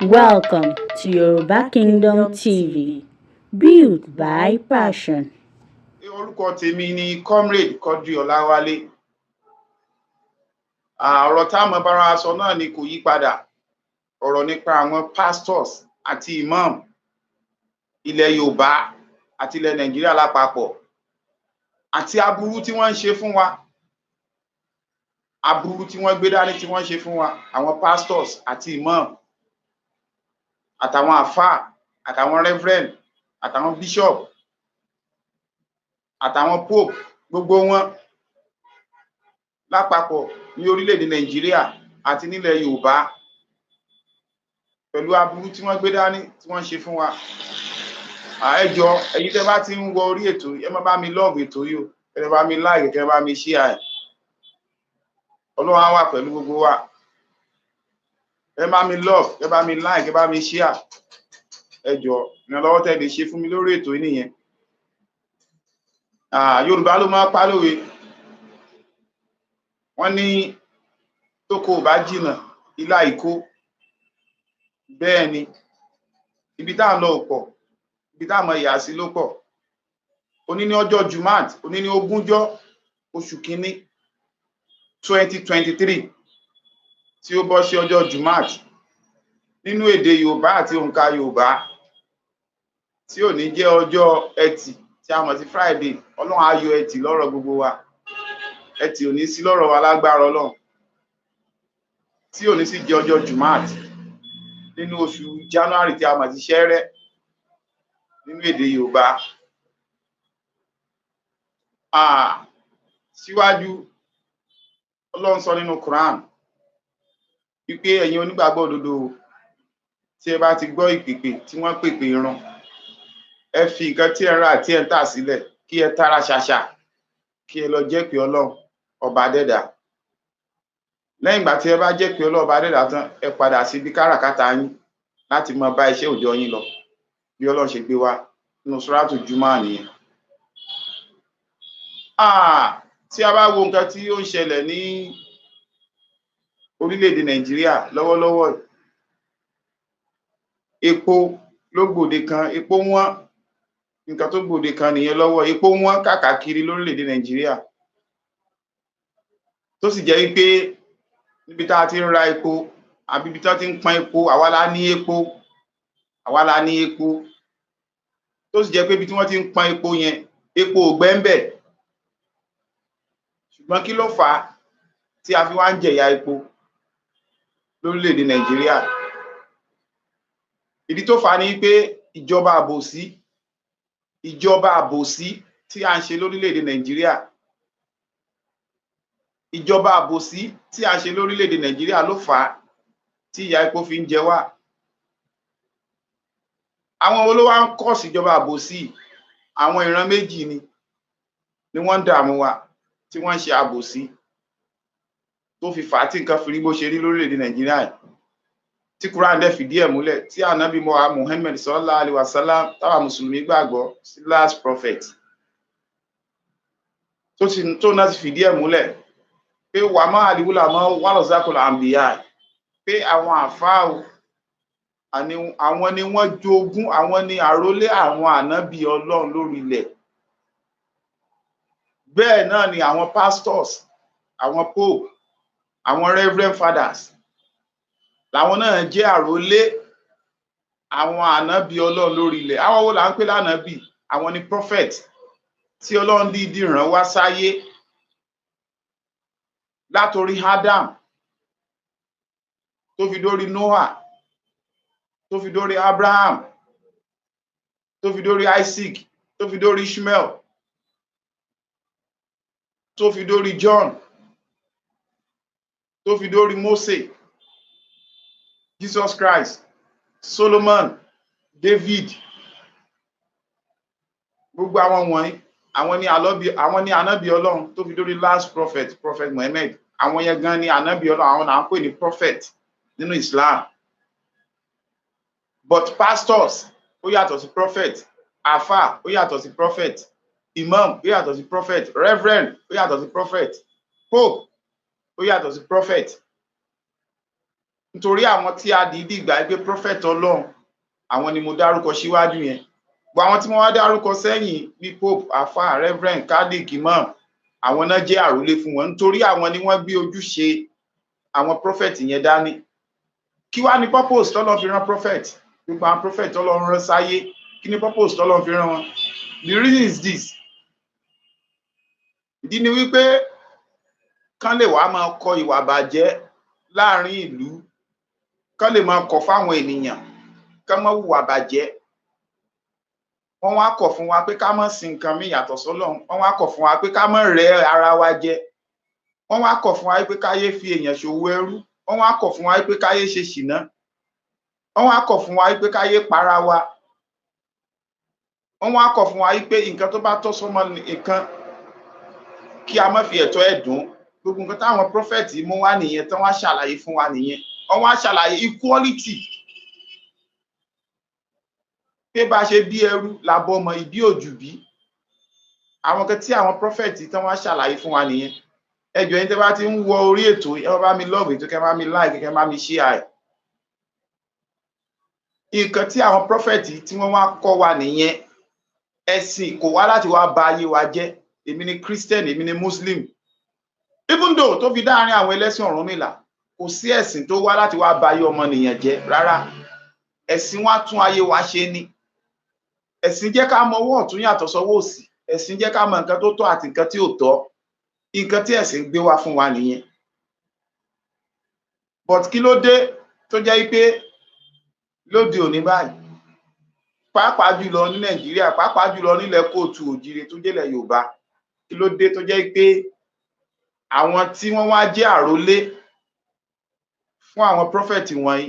Welcome to Yoruba Kingdom TV, built by passion. Orúkọ tèmi ni Comrade Quadri Ọláwálé. Ọ̀rọ̀ táwọn bára sọ náà ni kò yí padà, ọ̀rọ̀ nípa àwọn pastors àti imam ilẹ̀ Yorùbá àti ilẹ̀ Nàìjíríà lápapọ̀ àti aburú tí wọ́n ń ṣe fún wa, aburú tí wọ́n gbé dání tí wọ́n ń ṣe fún wa, àwọn pastors àti imam àtàwọn àfáà àtàwọn reverend àtàwọn bishop àtàwọn pope, gbogbo wọn lápapọ̀ ní orílẹ̀-èdè Nàìjíríà àti nílẹ̀ Yorùbá, pẹ̀lú aburú tí wọ́n gbé dání tí wọ́n ń ṣe fún wa. Ẹ jọ̀ọ́, ẹ̀yin tẹ́ bá ti ń wọ orí ètò, ẹ má bá mi love ètò yìí o, ẹ bá mi like, ẹ bá mi share ẹ. Ọlọ́run á wà pẹ̀lú gbogbo wa. Ẹ bá mi love, ẹ bá mi like, ẹ bá mi share. Ẹ jọ̀ọ́, ìrànlọ́wọ́ tẹ́ lè ṣe fún mi lórí ètò yìí nìyẹn. Yorùbá ló máa pa lówe, wọ́n ní tóko ò bá jìnnà, ilá ìkó. Bẹ́ẹ̀ ni, ibi tá à ń lọ ò pọ̀, ibi tá à mọ ìyà sí ló pọ̀. Òní ní ọjọ́ Jumat, òní ní 20 oṣù kínní 2023, tí ó bọ́ sí ọjọ́ Jumat nínú èdè Yorùbá àti òǹkà Yorùbá, tí ò ní jẹ́ ọjọ́ Ẹtì tí a mọ̀ sí Friday. Ọlọ́run á yọ Ẹtì lọ́rọ̀ gbogbo wa, Ẹtì ò ní sí lọ́rọ̀ wa lágbára Ọlọ́run, tí ò ní sì jẹ́ ọjọ́ Jumat nínú oṣù January tí a mọ̀ sí Ṣẹ́rẹ́ nínú èdè Yorùbá. Síwájú, Ọlọ́run sọ nínú Quran wípé ẹ̀yin onígbàgbọ́ òdodo, tí ẹ bá ti gbọ́ ìpèpè tí wọ́n pèpè ìrun, ẹ fi nǹkan tí ẹ ń rà tí ẹ ń tà sílẹ̀, kí ẹ tara ṣàṣà kí ẹ lọ jẹ́ pé Ọlọ́run ọba dẹ́dà. Lẹ́yìn ìgbà tí ẹ bá jẹ́ pé Ọlọ́run ọba dẹ́dà tán, ẹ padà síbi káràkátà yín láti máa bá iṣẹ́ òòjọ́ yín lọ, bí Ọlọ́run ṣe gbé wá nínú Suratu Juma nìyẹn. Tí a bá wo nǹkan tí ó ń ṣẹlẹ̀ ní orílẹ̀-èdè Nàìjíríà lọ́wọ́lọ́wọ́, epo ló gbòde kan, epo wọ́n. Nǹkan tó gbòde kan nìyẹn lọ́wọ́, epo wọ́n káàkiri lórílẹ̀-èdè Nàìjíríà, tó sì jẹ́ wípé níbi tá a ti ń ra epo àbí ibi tí wọ́n ti ń pọn epo, àwa la ní epo, àwa la ní epo, tó sì jẹ́ pé ibi tí wọ́n ti ń pọn epo yẹn, epo ò gbẹ ńbẹ̀. Ṣùgbọ́n kí ló fà á tí a fi wá ń jẹ̀yà epo lórílẹ̀-èdè Nàìjíríà? Ìdí tó fà á ni pé ìjọba àbòsí, ìjọba àbòsí tí a ń ṣe lórílẹ̀-èdè Nàìjíríà, ìjọba àbòsí tí a ń ṣe lórílẹ̀-èdè Nàìjíríà ló fà á tí ìyà epo fi ń jẹ wá. Àwọn wo ló wá ń kọ́ síjọba àbòsí? Àwọn ìran méjì ni wọ́n ń dààmú wa, tí wọ́n ń ṣe àbòsí tó fi fà á tí nǹkan fi rí bó ṣe rí lórílẹ̀-èdè Nàìjíríà yìí, tí Quran dẹ̀ fìdí ẹ̀ múlẹ̀, tí Ànábì Muhammad sallallahu alaihi wasallam, táwa mùsùlùmí gbàgbọ́ sí, last prophet, tó ti tó náà ti fìdí ẹ̀ múlẹ̀ pé wà má àdìwúlà mọ́ wàlọ́sàkùlà àǹbíyá, pé àwọn àfáà àwọn ni wọ́n jogún, àwọn ni àrólé àwọn ànábì Ọlọ́run lórí ilẹ̀. Bẹ́ẹ̀ náà ni àwọn pastors, àwọn pope, àwọn reverend fathers, làwọn náà jẹ́ àrólé àwọn ànábì Ọlọ́run lórí ilẹ̀. Àwọn wo là ń pè lánàbì? Àwọn ni prophet tí Ọlọ́run dìídì rán wá sáyé, látorí Adam tó fi dórí Noah, tó fi dórí Abraham, tó fi dórí Isaac, tó fi dórí Ishmael, tó fi dórí John, tó fi dórí Mose, Jesus Christ, Solomon, David, gbogbo àwọn wọ̀nyí, àwọn ni àlọ́bí, àwọn ni ànábì Ọlọ́run, tó fi dórí last prophet, Prophet Muhammad. Àwọn yẹn gan ni ànábì Ọlọ́run, àwọn là ń pè ní prophet nínú Islam. But pastors ó yàtọ̀ sí prophet, afa ó yàtọ̀ sí prophet, imam ó yàtọ̀ sí prophet, reverend ó yàtọ̀ sí prophet, pope ó yàtọ̀ sí prophet. Nítorí àwọn tí a dìídì gbà pé prophet Ọlọ́run, àwọn ni mo dárúkọ síwájú yẹn. Gbogbo àwọn tí wọ́n wá dárúkọ sẹ́yìn bíi Pope, afa, Reverend, Catholic, Imam, àwọn náà jẹ́ àrólé fún wọn, nítorí àwọn ni wọ́n gbé ojúṣe àwọn prophet yẹn dání. Kí wá ní purpose tọ́lọ́run fi rán prophet? Gbogbo àwọn prophet tọ́lọ́run rán sáyé, kí ni purpose tọ́lọ́run fi rán wọn? The reason is this: ìdí ni wípé kán lè wá máa kọ ìwà bàjẹ́ láàrin ìlú, kán lè máa kọ̀ fáwọn ènìyàn kán má hùwà bàjẹ́. Wọ́n wá kọ̀ fún wa pé ká má sin nǹkan míì yàtọ̀ sọ́lọ́run. Wọ́n wá kọ̀ fún wa pé ká má rẹ́ ara wa jẹ. Wọ́n wá kọ̀ fún wa pé ká yé fi èèyàn ṣòwò ẹrú. Wọ́n wá kọ̀ fún wa pé ká yé ṣe ṣìná. Wọ́n wá kọ̀ fún wa pé ká yé para wa. Wọ́n wá kọ̀ fún wa pé nǹkan tó bá tọ́ sọ́mọ nǹkan, kí a má fi ẹ̀tọ́ ẹ̀ dùn. Gbogbo nǹkan táwọn prophet mú wá nìyẹn, tán wá ṣàlàyé fún wa nìyẹn. Wọ́n wá ṣàlàyé equality, pé bá a ṣe bí ẹrú la bọ́mọ, ìbí òjù bí. Àwọn kan tí àwọn prophet tán wá ṣàlàyé fún wa nìyẹn. Ẹ jọ̀ọ́, ẹ̀yin tẹ́ bá ti ń wọ orí ètò, ẹ bá mi love ètò, kẹ́ bá mi like, kẹ́ bá mi share ẹ̀. Nǹkan tí àwọn prophet tí wọ́n wá kọ́ wa nìyẹn. Ẹ̀sìn kò wá láti wá ba ayé wa jẹ́. Èmi ni Christian, èmi ni Muslim, even though tó fi dáàrin àwọn ẹlẹ́sìn Ọ̀rúnmìlà, kò sí ẹ̀sìn tó wá láti wá ba ayé ọmọnìyàn jẹ́ rárá. Ẹ̀sìn wa tún ayé wa ṣe ni. Ẹ̀sìn jẹ́ ká mọ ọwọ́ ọ̀tún yàtọ̀ sọ́wọ́ òsì. Ẹ̀sìn jẹ́ ká mọ nǹkan tó tọ́ àti nǹkan tí ò tọ́. Nǹkan tí ẹ̀sìn gbé wá fún wa nìyẹn. But kí ló dé tó jẹ́ pé lóde òní báyìí, pàápàá jùlọ ní Nàìjíríà, pàápàá jùlọ nílẹ̀ kóòtù òjìrè tó jẹ́lẹ̀ Yorùbá, kí ló dé tó jẹ́ pé àwọn tí wọ́n wá jẹ́ àrólé fún àwọn prophet wọ̀nyí,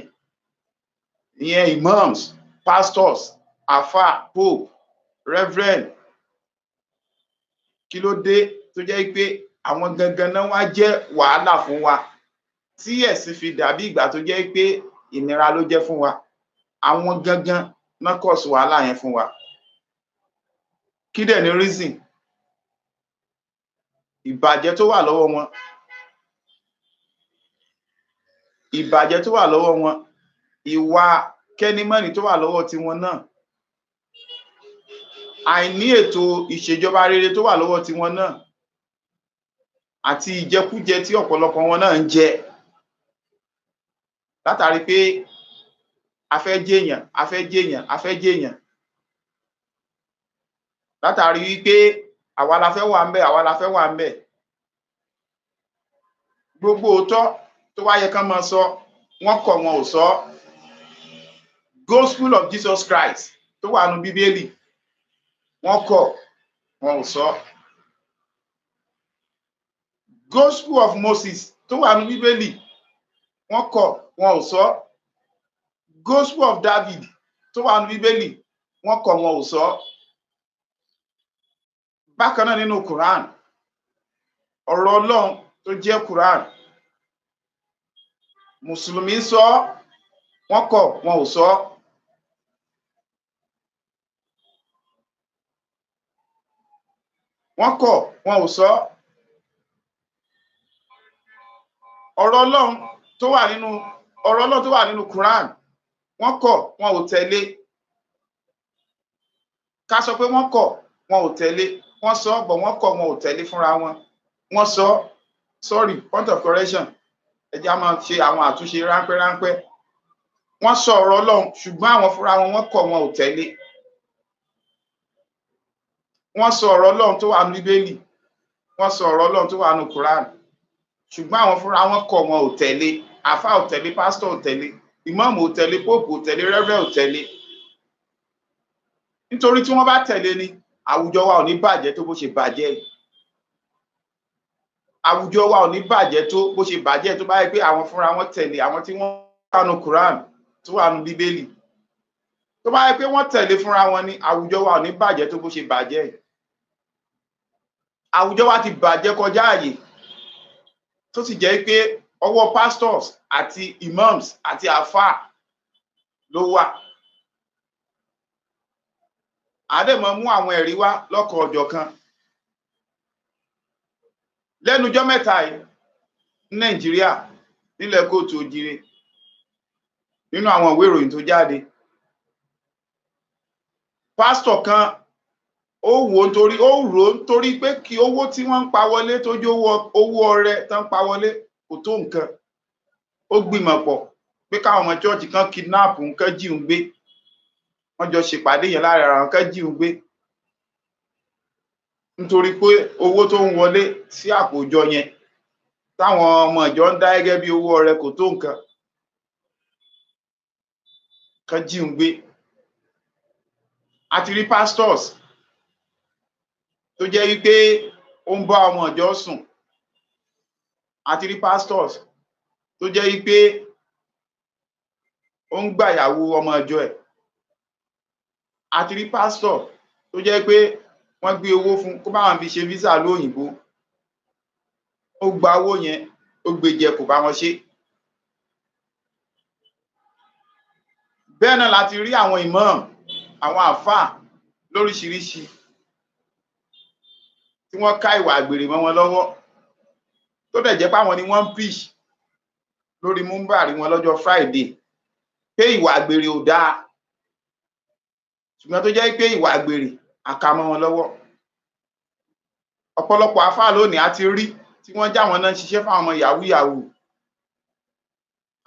ìyẹn imams, pastors, afa, pope, reverend, kí ló dé tó jẹ́ pé àwọn gangan náà wá jẹ́ wàhálà fún wa, tí ẹ̀sìn fi dàbí ìgbà tó jẹ́ pé ìnira ló jẹ́ fún wa? Àwọn gangan náà cause wàhálà yẹn fún wa. Kí dẹ̀ ni reason? Ìbàjẹ́ tó wà lọ́wọ́ wọn, ìbàjẹ́ tó wà lọ́wọ́ wọn, ìwà kẹ́nímọ́nì tó wà lọ́wọ́ tiwọn náà, àìní ètò ìṣèjọba rere tó wà lọ́wọ́ tiwọn náà, àti ìjẹkújẹ tí ọ̀pọ̀lọpọ̀ wọn náà ń jẹ látàrí pé a fẹ́ jèèyàn, a fẹ́ jèèyàn, a fẹ́ jèèyàn, látàrí wípé àwa la fẹ́ wà ńbẹ̀, àwa la fẹ́ wà ńbẹ̀. Gbogbo òótọ́ tó wá yẹ kán máa sọ, wọ́n kọ̀, wọn ò sọ. Gospel of Jesus Christ tó wà nínú Bíbélì, wọ́n kọ̀, wọn ò sọ. Gospel of Moses tó wà nínú Bíbélì, wọ́n kọ̀, wọn ò sọ. Gospel of David tó wà nínú Bíbélì, wọ́n kọ̀, wọn ò sọ. Bákan náà nínú Quran, ọ̀rọ̀ Ọlọ́run tó jẹ́ Quran, mùsùlùmí sọ, wọ́n kọ̀, wọn ò sọ. Wọ́n kọ̀, wọn ò sọ. Ọ̀rọ̀ Ọlọ́run tó wà nínú, ọ̀rọ̀ Ọlọ́run tó wà nínú Quran, wọ́n kọ̀, wọn ò tẹ̀lé. Ká sọ pé wọ́n kọ̀, wọn ò tẹ̀lé. Wọ́n sọ bọ̀, wọ́n kọ̀, wọn ò tẹ̀lé fúnra wọn. Wọ́n sọ, sorry, point of correction, ẹ jẹ́ á máa ṣe àwọn àtúnṣe ráńpẹ́ ráńpẹ́. Wọ́n sọ ọ̀rọ̀ Ọlọ́run, ṣùgbọ́n àwọn fúnra wọn, wọ́n kọ̀, wọn ò tẹ̀lé. Wọ́n sọ ọ̀rọ̀ Ọlọ́run tó wà nínú Bíbélì, wọ́n sọ ọ̀rọ̀ Ọlọ́run tó wà nínú Quran, ṣùgbọ́n àwọn fúnra wọn kọ̀, wọn ò tẹ̀lé. Àfáà ò tẹ̀lé, pásítọ̀ ò tẹ̀lé, ìmáàmù ò tẹ̀lé, póòpù ò tẹ̀lé, rẹ́fẹ̀ ò tẹ̀lé. Nítorí tí wọ́n bá tẹ̀lé ni, àwùjọ wa ò ní bàjẹ́ tó bó ṣe bàjẹ́ yìí. Àwùjọ wa ò ní bàjẹ́ tó bó ṣe bàjẹ́, tó bá yẹ pé àwọn fúnra wọn tẹ̀lé àwọn tí wọ́n wà nínú Quran, tó wà nínú Bíbélì. Tó bá yẹ pé wọ́n tẹ̀lé fúnra wọn ni, àwùjọ wa ò ní bàjẹ́ tó bó ṣe bàjẹ́ yìí. Àwùjọ wa ti bàjẹ́ kọjá àyè, tó sì jẹ́ pé ọwọ́ pastors àti imams àti àfáà ló wà. Àdèmọ̀ mú àwọn ẹ̀rí wá lọ́kọ̀ ọ̀jọ̀kan. Lẹ́nujọ́ mẹ́ta yìí ní Nàìjíríà, nílẹ̀ kóòtù òjìrè, Nínú àwọn ìwé ìròyìn tó jáde, pásítọ̀ kan ó wò ó nítorí ó rò ó nítorí pé kí owó tí wọ́n ń pa wọlé tó jẹ́ owó ọrẹ tán ń pa wọlé kò tó nǹkan. Ó gbìmọ̀ pọ̀ pé káwọn ọmọ chọ́ọ̀chì kan kidnap nǹkan jí òun gbé. Wọ́n jọ ṣèpàdé yẹn lára ara wọn, kán jí òun gbé nítorí pé owó tó ń wọlé sí àpò ìjọ yẹn táwọn ọmọ ìjọ ń dá gẹ́gẹ́ bí owó ọrẹ kò tó nǹkan, kán jí òun gbé. A ti rí pastors tó jẹ́ wípé ó ń bá ọmọ ìjọ sùn. A ti rí pastors tó jẹ́ wípé ó ń gbàyàwó ọmọ ìjọ ẹ̀. A ti rí pastor tó jẹ́ pé wọ́n gbé owó fún kó bá wọn fi ṣe visa lóyìnbó. Ó gba owó yẹn, ó gbé jẹ, kò bá wọn ṣe. Bẹ́ẹ̀ náà la ti rí àwọn imam, àwọn àáfàá lóríṣiríṣi tí wọ́n ká ìwà àgbèrè mọ́ wọn lọ́wọ́, tó dẹ̀ jẹ́ pé àwọn ni wọ́n ń preach lórí múmbàrí wọn lọ́jọ́ Friday pé ìwà àgbèrè ò dáa, ṣùgbọ́n tó jẹ́ pé ìwà àgbèrè àka mọ́ wọn lọ́wọ́. Ọ̀pọ̀lọpọ̀ àáfàá lónìí a ti rí tí wọ́n já wọn náà ń ṣiṣẹ́ fáwọn ọmọ yahoo yahoo.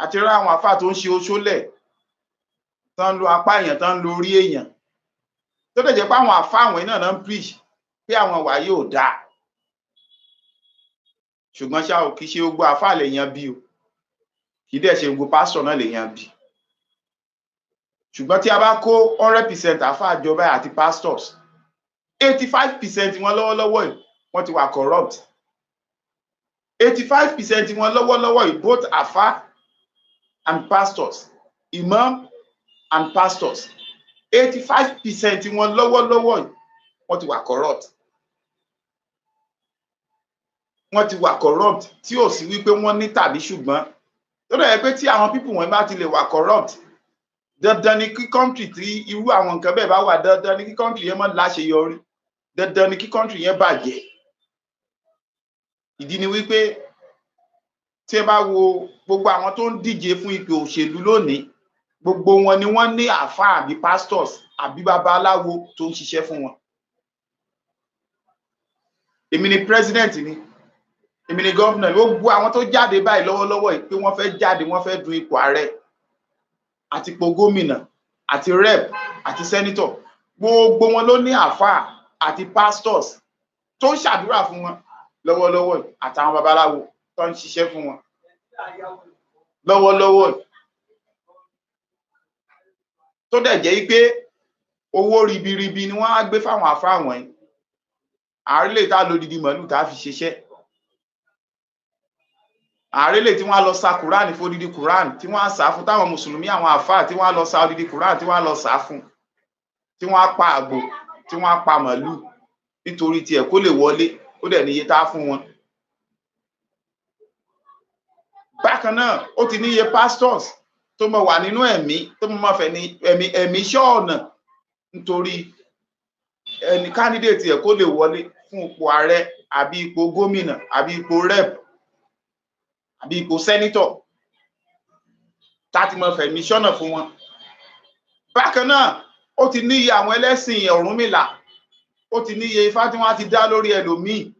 A ti rí àwọn àáfàá tó ń ṣe oṣólẹ̀, tán ń lo apá èèyàn, tán ń lo orí èèyàn, tó dẹ̀ jẹ́ pé àwọn àáfàá wọ̀nyí náà ń preach pé àwọn ìwà yìí ò dáa. Ṣùgbọ́n ṣá o, kì í ṣe gbogbo àáfàá lèèyàn bí o, kì í dẹ̀ ṣe gbogbo pásítọ̀ náà lèèyàn bí. Ṣùgbọ́n tí a bá kó 100% àáfàá jọ báyìí àti pastors, 85% wọn lọ́wọ́lọ́wọ́ yìí wọ́n ti wà corrupt. 85% wọn lọ́wọ́lọ́wọ́ yìí, both àáfàá and pastors, imam and pastors, 85% wọn lọ́wọ́lọ́wọ́ yìí wọ́n ti wà corrupt. Wọ́n ti wà corrupt tí ò sí wípé wọ́n ní tàbí ṣùgbọ́n. Tó dẹ̀ yẹ pé tí àwọn people wọ̀nyí bá ti lè wà corrupt, dandan ni kí country tí irú àwọn nǹkan bẹ́ẹ̀ bá wà, dandan ni kí country yẹn má láṣeyọrí, dandan ni kí country yẹn bàjẹ́. Ìdí ni wípé tí ẹ bá wo gbogbo àwọn tó ń díje fún ipò òṣèlú lónìí, gbogbo wọn ni wọ́n ní àáfàá àbí pastors àbí babaláwo tó ń ṣiṣẹ́ fún wọn. Èmi ni president ni, èmi ni governor, gbogbo àwọn tó jáde báyìí lọ́wọ́lọ́wọ́ yìí pé wọ́n fẹ́ jáde, wọ́n fẹ́ du ipò ààrẹ àti ipò gómìnà àti rep àti senator, gbogbo wọn ló ní àáfàá àti pastors tó ń ṣàdúrà fún wọn lọ́wọ́lọ́wọ́ yìí, àtàwọn babaláwo tó ń ṣiṣẹ́ fún wọn lọ́wọ́lọ́wọ́ yìí, tó dẹ̀ jẹ́ pé owó ribiribi ni wọ́n á gbé fáwọn àáfàá wọ̀nyí. Ààrẹ lè tá lódidi màálù tá a fi ṣiṣẹ́, ààrẹ lè tí wọ́n á lọ sa Quran fódidi Quran tí wọ́n á sá fún táwọn mùsùlùmí, àwọn àáfàá tí wọ́n á lọ sa odidi Quran tí wọ́n á lọ sá fún, tí wọ́n á pa àgbò, tí wọ́n á pa màálù nítorí tiẹ̀ kó lè wọlé, ó dẹ̀ níye tá a fún wọn. Bákan náà, ó ti níye pastors tó mọ wà nínú ẹ̀mí, tó mọ fẹ́ ní ẹ̀mí ẹ̀mí ṣọ́ọ̀nà nítorí ẹni candidate ẹ̀ kó lè wọlé fún ipò ààrẹ àbí ipò gómìnà àbí ipò rep àbí ipò senator, tá ti mọ fẹ̀mí ṣọ́nà fún wọn. Bákan náà, ó ti níye àwọn ẹlẹ́sìn Ọ̀rúnmìlà, ó ti níye ifá tí wọ́n á ti dá lórí ẹlòmíì,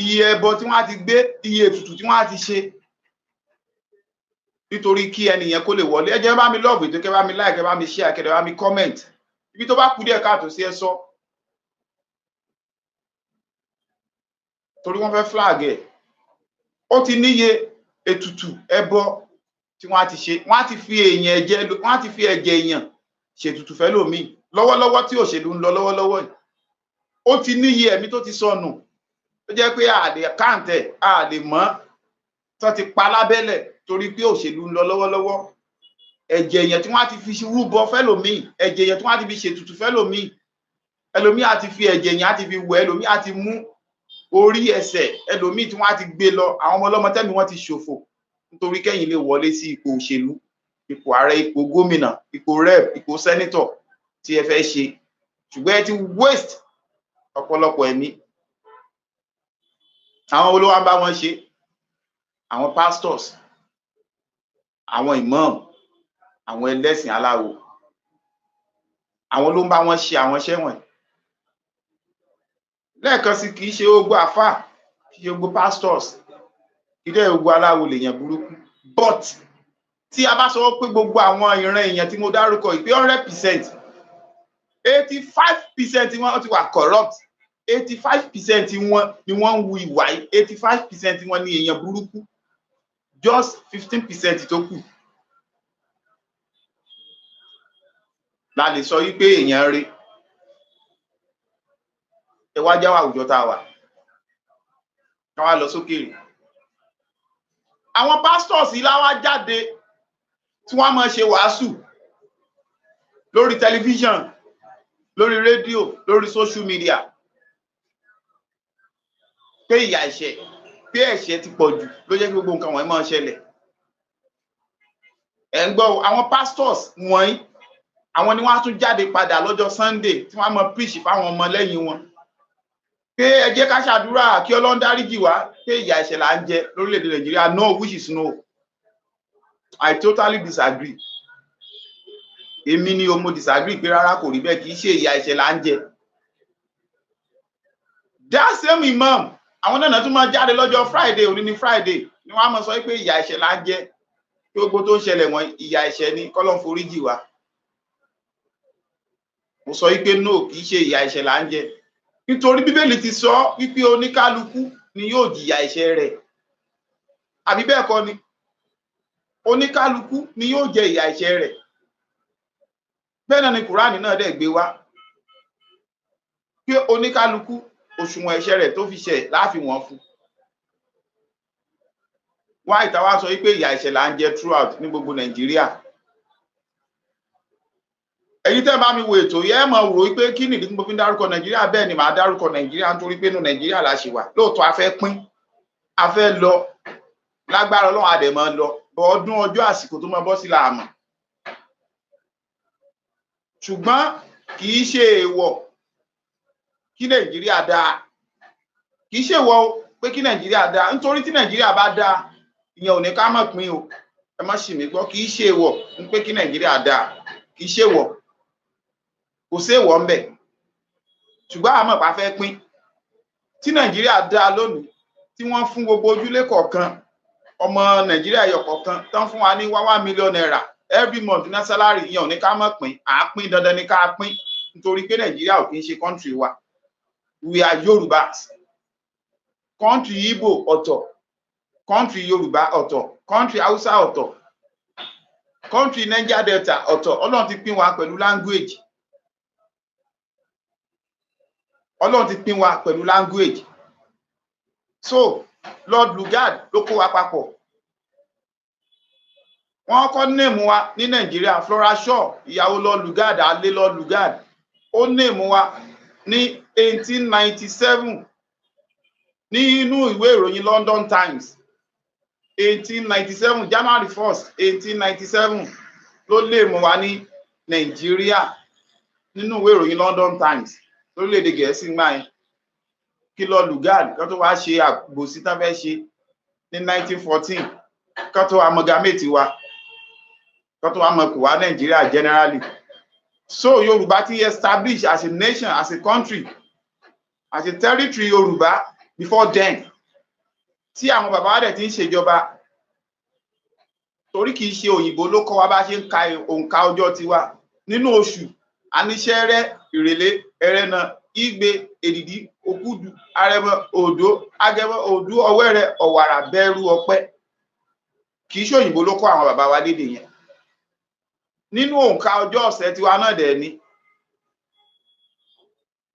iye ẹbọ tí wọ́n á ti gbé, iye ètùtù tí wọ́n á ti ṣe nítorí kí ẹnìyẹn kó lè wọlé. Ẹ jẹ́ bá mi love ètò, kẹ́ bá mi like, kẹ́ bá mi share, kẹ́ bá mi comment. Ibi tó bá kú díẹ̀ káàtó sí, ẹ sọ, torí wọ́n fẹ́ flag ẹ̀. Ó ti níye ètùtù ẹbọ tí wọ́n á ti ṣe, wọ́n á ti fi èèyàn ẹ̀jẹ̀, wọ́n á ti fi ẹ̀jẹ̀ èèyàn ṣètùtù fẹ́lòmíì lọ́wọ́lọ́wọ́ tí òṣèlú ń lọ lọ́wọ́lọ́wọ́ yìí. Ó ti níye ẹ̀mí tó ti sọnù tó jẹ́ pé a lè káǹtẹ̀, a lè mọ̀, tó ti pa lábẹ́lẹ̀ torí pé òṣèlú ń lọ lọ́wọ́lọ́wọ́. Ẹ̀jẹ̀ èèyàn tí wọ́n á ti fi rúbọ fẹ́lòmíì, ẹ̀jẹ̀ èèyàn tí wọ́n á ti fi ṣètùtù fẹ́lòmíì, ẹlòmíì á ti fi ẹ̀jẹ̀ èèyàn á ti fi wẹ̀, ẹlòmíì á ti mú orí ẹsẹ̀ ẹlòmíì tí wọ́n á ti gbé lọ. Àwọn ọmọ ọlọ́mọ tẹ́mi wọ́n ti ṣòfò nítorí kẹ́yìn lè wọlé sí ipò òṣèlú, ipò ààrẹ, ipò gómìnà, ipò rep, ipò sẹ́nítọ̀ tí ẹ fẹ́ ṣe. Ṣùgbọ́n ẹ ti waste ọ̀pọ̀lọpọ̀ ẹ̀mí. Àwọn olówó ń bá wọn ṣe, àwọn pastors, àwọn imam. Àwọn ẹlẹ́sìn aláwo, àwọn ló ń bá wọn ṣe àwọn iṣẹ́ wọ̀nyí. Lẹ́ẹ̀kan sí, kì í ṣe gbogbo àfáà, kì í ṣe gbogbo pastors, kì í dẹ́ gbogbo aláwo lèèyàn burúkú. But tí a bá sọ pé gbogbo àwọn ìran èèyàn tí mo dárúkọ yìí pé 100%, 85% wọn ti wà corrupt, 85% wọn ni wọ́n ń hu ìwà yìí, 85% wọn ni èèyàn burúkú, just 15% tó kù la lè sọ wípé èèyàn rí. Ẹ wá jáwọ́ àwùjọ tá a wà, ká wá lọ sókèèrè. Àwọn pastors yìí láwá jáde tí wọ́n máa ṣe wàásù lórí tẹlifíṣàn, lórí rédíò, lórí social media pé ìyà ẹ̀ṣẹ̀, pé ẹ̀ṣẹ̀ ti pọ̀ jù ló jẹ́ kí gbogbo nǹkan wọ̀nyí máa ṣẹlẹ̀. Ẹ̀ ń gbọ́, àwọn pastors wọ̀nyí, àwọn ni wọ́n á tún jáde padà lọ́jọ́ Sunday tí wọ́n á máa preach fáwọn ọmọ lẹ́yìn wọn pé ẹ jẹ́ ká ṣàdúrà kí Ọlọ́run dáríjì wá, pé ìyà ẹ̀ṣẹ̀ là ń jẹ lórílẹ̀‐èdè Nàìjíríà. No, which is no. I totally disagree. Èmi ni o, mo disagree pé rárá, kò rí bẹ́ẹ̀, kì í ṣe ìyà ẹ̀ṣẹ̀ là ń jẹ. That same imam, àwọn náà tún máa jáde lọ́jọ́ Friday, òní ní Friday, ni wọ́n á máa sọ pé ìyà ẹ̀ṣẹ̀ là ń jẹ, kí gbogbo tó ń ṣẹlẹ̀ wọ́n, ìyà ẹ̀ṣẹ̀ ni, k'Ọlọ́run foríjì wá. Mo sọ wípé no, kì í ṣe ìyà ẹ̀ṣẹ̀ là ń jẹ, nítorí Bíbélì ti sọ wípé oníkálukú ni yóò jìyà ẹ̀ṣẹ̀ rẹ̀. Àbí bẹ́ẹ̀ kọ́ ni? Oníkálukú ni yóò jẹ ìyà ẹ̀ṣẹ̀ rẹ̀. Bẹ́ẹ̀ náà ni Kùránì náà dẹ̀ gbé wá pé oníkálukú, òṣùwọ̀n ẹ̀ṣẹ̀ rẹ̀ tó fi ṣẹ̀ láàfin wọ́n fún wá. Ìta wá sọ wípé ìyà ẹ̀ṣẹ̀ là ń jẹ throughout ní gbogbo Nàìjíríà. Ẹ̀yin tẹ́ bá mi wo ètò yẹ, ẹ mọ̀ rò wípé kí nìdí tí mo fi ń dárúkọ Nàìjíríà. Bẹ́ẹ̀ ni, màá dárúkọ Nàìjíríà nítorí pé inú Nàìjíríà la ṣe wà. Lóòótọ́, a fẹ́ pín, a fẹ́ lọ, lágbára Ọlọ́run, a dẹ̀ máa lọ bọ́ ọdún ọjọ́ àsìkò tó máa bọ́ sí làmọ̀. Ṣùgbọ́n kì í ṣe èèwọ̀ kí Nàìjíríà dáa, kì í ṣe èèwọ̀ pé kí Nàìjíríà dáa, nítorí tí Nàìjíríà bá dáa, ìyẹn ò ní ká má pín o. Ẹ má ṣì mí gbọ́. Kì í ṣe èèwọ̀ ń pé kí Nàìjíríà dáa, kì í ṣe èèwọ̀, kò sí èèwọ̀ ńbẹ̀. Ṣùgbọ́n àmọ́ pa fẹ́ pín. Tí Nàìjíríà dáa lónìí, tí wọ́n fún gbogbo ojúlé kọ̀ọ̀kan, ọmọ Nàìjíríà ẹyọ kọ̀ọ̀kan, tán fún wa ní 1 million naira every month ní salary, ìyẹn ò ní ká má pín. À á pín, dandan ní ká pín, nítorí pé Nàìjíríà ò kì í ṣe country wa. We are Yorùbás. Country Igbo ọ̀tọ̀, country Yorùbá ọ̀tọ̀, country Hausa ọ̀tọ̀, country Niger Delta ọ̀tọ̀. Ọlọ́run ti pín wa pẹ̀lú language. Ọlọ́run ti pín wa pẹ̀lú language. So Lord Lugard ló kó wa papọ̀. Wọ́n kọ́ name wa ní Nàìjíríà. Flora Shaw, ìyàwó Lord Lugard, alẹ́ Lord Lugard, ó name wa ní 1897 ní inú ìwé ìròyìn London Times. 1897, January 1st, 1897 ló name wa ní Nàìjíríà nínú ìwé ìròyìn London Times lórílẹ̀‐èdè Gẹ̀ẹ́sì ńgbà yẹn, kí Lord Lugard kan tó wá ṣe àgbòsí tán fẹ́ ṣe ní 1914, kan tó amalgamate wa, kan tó wá mọ̀ kó wá Nàìjíríà generally. So Yorùbá ti establish as a nation, as a country, as a territory Yorùbá before then, tí àwọn bàbá wa dẹ̀ ti ń ṣèjọba, torí kì í ṣe òyìnbó ló kọ́ wa bá ṣe ń ka òǹkà ọjọ́ tiwa nínú oṣù. Aníṣẹ́rẹ́, ìrèlé, ẹrẹ́nà, igbe, èdìdí, òkúdu, arẹmọ, òdó, agẹmọ, òdú, ọwẹrẹ, ọ̀wàrà, bẹ̀rù, ọ̀pẹ. Kì í ṣe òyìnbó ló kọ́ àwọn bàbá wa lédè yẹn. Nínú òǹkà ọjọ́ ọ̀sẹ̀ tiwa náà dẹ̀ ni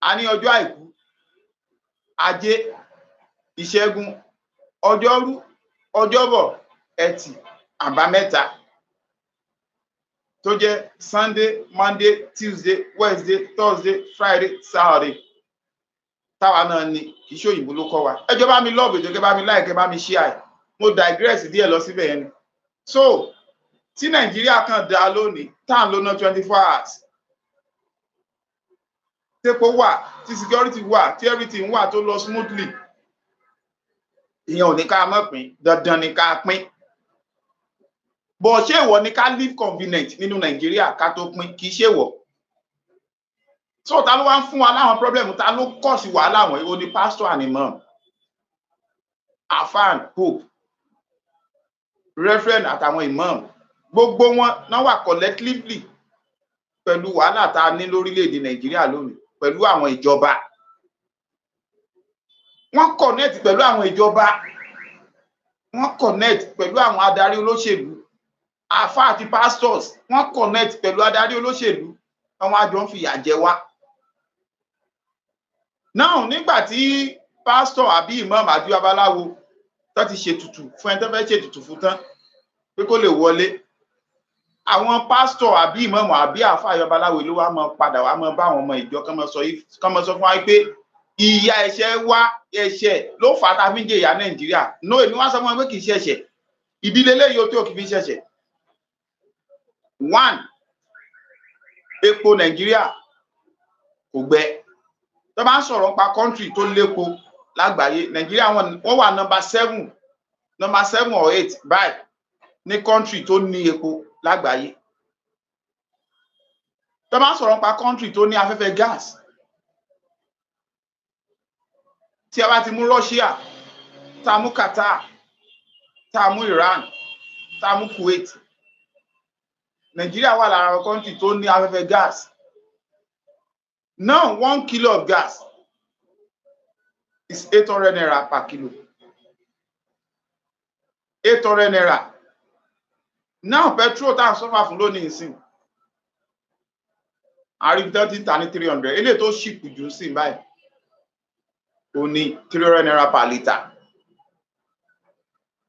a ní ọjọ́ àìkú, ajé, ìṣẹ́gun, ọjọ́rú, ọjọ́bọ̀, ẹtì, àbámẹ́ta, tó jẹ́ Sunday, Monday, Tuesday, Wednesday, Thursday, Friday, Saturday táwa náà ni. Kì í ṣe òyìnbó ló kọ́ wa. Ẹ jọ̀ọ́, bá mi love ètò, kẹ́ bá mi like, kẹ́ bá mi share ẹ̀. Mo digress díẹ̀ lọ síbẹ̀ yẹn ni. So tí Nàìjíríà kan dá lónìí, tá à ń lo ná 24 hours, tépo wà, tí security wà, tí everything wà tó lọ smoothly, ìyẹn ò ní ká má pín. Dandan ni ká pín. Bọ̀ ṣé ìwọ ni ká live convenient nínú Nàìjíríà ká tó pín? Kì í ṣe wọ̀. So ta ló wá ń fún wa láwọn problem? Ta ló kọ̀ sí wàhálà wọ̀nyí? Ó ní pastor and imam, afan, pope, reverend àtàwọn imam, gbogbo wọn náà wà collectively pẹ̀lú wàhálà tá a ní lórílẹ̀‐èdè Nàìjíríà lónìí pẹ̀lú àwọn ìjọba. Wọ́n connect pẹ̀lú àwọn ìjọba, wọ́n connect pẹ̀lú àwọn adarí olóṣèlú, àfáà àti pastors, wọ́n connect pẹ̀lú adarí olóṣèlú, àwọn àjọ ń fìyà jẹ wá. Now, nígbà tí pastor àbí imam àbí babaláwo tó ti ṣètùtù fún ẹni tó fẹ́ ṣètùtù fún tán pé kó lè wọlé, àwọn pásítọ̀ àbí ìmáàmù àbí àáfàá babaláwo ló wá mọ padà wá mọ bá àwọn ọmọ ìjọ kán mọ sọ fún wa pé ìyà ẹ̀ṣẹ̀ wa, ẹ̀ṣẹ̀ ló fà á tá a fi ń jẹ ìyà Nàìjíríà. No, èmi wá sọ fún wọn pé kì í ṣẹ̀ṣẹ̀. Ìdílé léyìí ó tó kì í fi ṣẹ̀ṣẹ̀. One, epo Nàìjíríà kò gbẹ. Tó bá ń sọ̀rọ̀ nípa country tó lépo lágbàáyé, Nàìjíríà, wọ́n wà number seven or eight báyìí ní country tó ní epo lágbàáyé. Tó bá ń sọ̀rọ̀ nípa country tó ní afẹ́fẹ́ gas, tí a bá ti mú Russia, tá a mú Qatar, tá a mú Iran, tá a mú Kuwait, Nàìjíríà wà lára àwọn country tó ní afẹ́fẹ́ gas. Now, 1 kilo of gas is 800 naira per kilo, 800 naira. Now, petrol tá à ń suffer fún lónìí ìsìn, àríbi tí ń tà ní 300. Eléyìí tó cheap jù sí báyìí ó ní 300 naira per litre.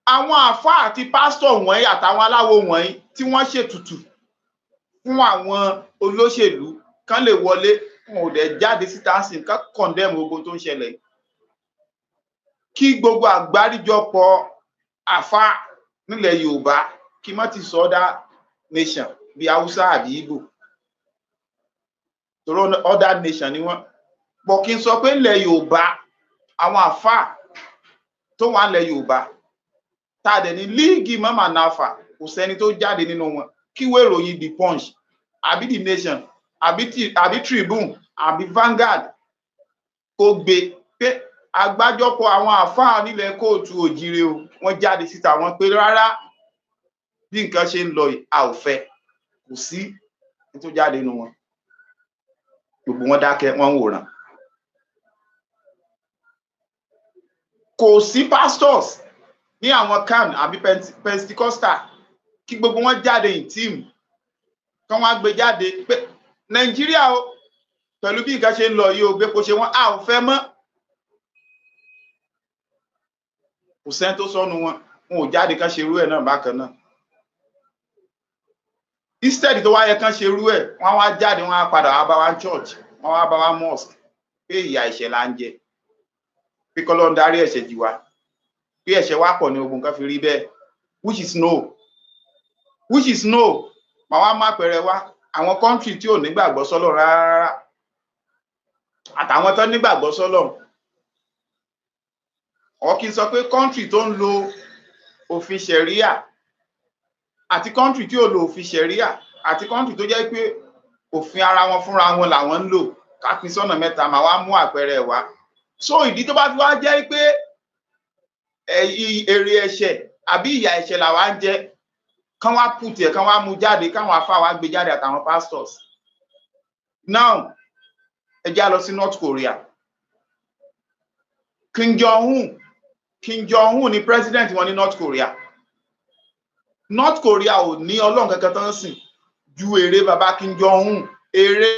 Àwọn àáfàá àti pásítọ̀ wọ̀nyí àtàwọn aláwo wọ̀nyí tí wọ́n ṣètùtù fún àwọn olóṣèlú kán lè wọlé, wọn ò dẹ̀ jáde síta sí kán condemn gbogbo tó ń ṣẹlẹ̀. Kí gbogbo àgbáríjọpọ̀ àáfàá nílẹ̀ Yorùbá, kí má ti sọ other nation bíi Haúsá àbí Ìgbò, torí other nation ni wọ́n pọ̀, kí n sọ pé nílẹ̀ Yorùbá, àwọn àáfàá tó wà nílẹ̀ Yorùbá tá a dẹ̀ ní League Imam and Alfa, kò sẹ́ni tó jáde nínú wọn. Kí ìwé ìròyìn The Punch àbí The Nation àbí Tribune àbí Vanguard kó gbé pé àgbájọpọ̀ àwọn àáfàá nílẹ̀ kóòtù òjìrè o, wọ́n jáde síta, wọ́n pé rárá, bí nǹkan ṣe ń lọ yìí, a ò fẹ́. Kò sí tó jáde nínú wọn. Gbogbo wọn dákẹ́, wọ́n ń wòran. Kò sí pastors ní àwọn CAN àbí Pentecostal, kí gbogbo wọn jáde in team, kí wọ́n á gbé jáde pé Nàìjíríà o, pẹ̀lú bí nǹkan ṣe ń lọ yìí o, gbé kó ṣe wọn, a ò fẹ́ mọ́. Kò sẹ́ni tó sọnù wọn, wọn ò jáde kán ṣe irú ẹ̀ náà bákan náà. Instead tó wá yẹ kán ṣe irú ẹ̀, wọ́n wá jáde, wọ́n á padà wá bá wa church, wọ́n wá bá wa mosque pé ìyà ẹ̀ṣẹ̀ là ń jẹ, pé k'Ọlọ́run dárí ẹ̀ṣẹ̀ jì wá, pé ẹ̀ṣẹ̀ wa pọ̀ ní ogun kan fi rí bẹ́ẹ̀, which is no, which is no. Màá wá má pẹrẹ wá àwọn country tí ò nígbàgbọ́ sọ́lọ̀ rárá àtàwọn tó nígbàgbọ́ sọ́lọ̀, ọ kí n sọ pé country tó ń lo òfin ṣẹ̀ríà àti country tí ò lo òfin ṣẹ̀ríà àti country tó jẹ́ pé òfin ara wọn fúnra wọn làwọn ń lò, ká pín sọ́nà mẹ́ta. Màá wá mú àpẹẹrẹ wá. So ìdí tó bá fi wá jẹ́ pé èrè ẹ̀ṣẹ̀ àbí ìyà ẹ̀ṣẹ̀ làwa ń jẹ, kán wá pùtì ẹ̀, kán wá mú jáde, káwọn afá wa gbé jáde àtàwọn pastors. Now, ẹ já lọ sí North Korea. Kim Jong-un, Kim Jong-un ni president wọn ní North Korea. North Korea ò ní ọlọ́run kankan tó ń sìn ju ère baba Kim Jong-un, ère.